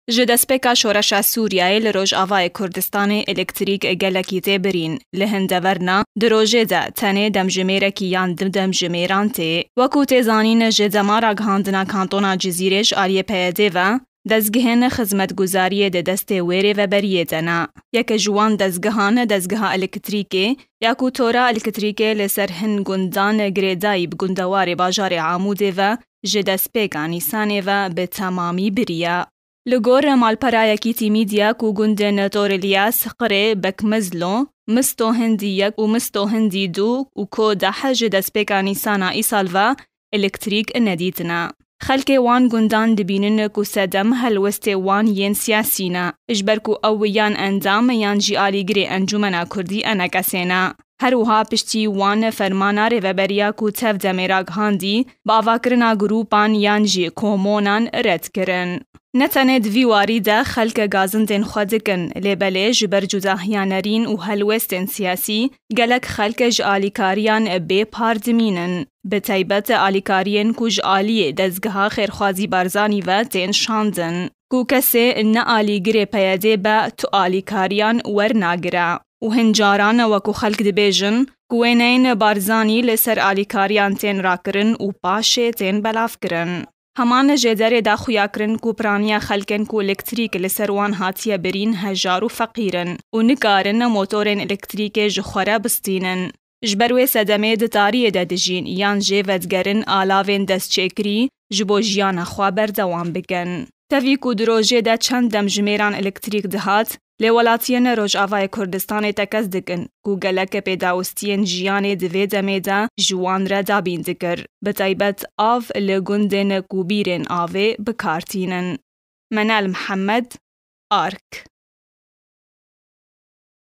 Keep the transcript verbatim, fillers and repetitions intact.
Ji destpêka şoreşa Sûriyeyê li Rojavayê Kurdistanê elektrîk gelekî tê birîn. Li hin deverna di rojê de tenê demjimêrekî yan du demjimêran tê. Wekû tê zanîn, ji dema ragihandina kantona Cizîrê ji aliyê P Y D ve, dezgehên xizmetguzariyê di destê wêrê veberiyê de ne. Yek ji wan dezgehan dezgeha elektrîkê ya ku tora elektrîkê li ser hin gundan girêdayî bi gundewarê bajarê Amûdê ve ji destpêka Nîsanê ve bi temamî biriye. Li gor malperayekî tîmî diya ku gundên Tor Îlyas, Qirê, Bekmizlo, Misto Hindî yek û Misto Hindî du û Kodeh ji destpêka Nîsana îsal ve elektrîk nedîtine. Xelkê wan gundan dibînin ku sedem helwestê wan yên siyasî ne, ji ber ku ew yan endam yan jî alîgirê Encûmena Kurdî ENKSê ne. Her wiha piştî wan fermana rêveberiya ku tev demê ragihandî, bi avakirina grûpan yan jî komonan red kirin. Ne tenê di vî warî de xelk gazindên xwe dikin, lê belê ji ber cudahiya nerîn û helwestên siyasî gelek xelk ji alîkariyan bê par dimînin. Bi taybet alîkariyên ku ji aliyê dezgeha xêrxwazî Barzanî ve tên şandin, ku kesê ne alîgirê P Y D be tu alîkariyan wernagire û hin caran wekû xelk dibêjin ku wêneyên Barzanî li ser alîkariyan tên rakirin û paşê tên belavkirin. Heman jê derê da xuya kirin ku piraniya xelkên ku elektrîk li ser wan hatiye birîn hejar û feqîr in û nikarin motorên elektrîkê ji xwe re bistînin. Ji ber wê sedemê di tariyê de dijîn yan jê vedigerin alavên destçêkirî ji bo jiyana xwe berdewam bikin. Tevî ku di rojê de çend demjimêran elektrîk dihat, lê welatiyên Rojavayê Kurdistanê tekez dikin ku gelek pêdawistiyên jiyanê di vê demê de ji wan re dabîn dikir, bi taybet av li gundên ku bîrên avê bi kar tînin. Menal Mihemed, Ark.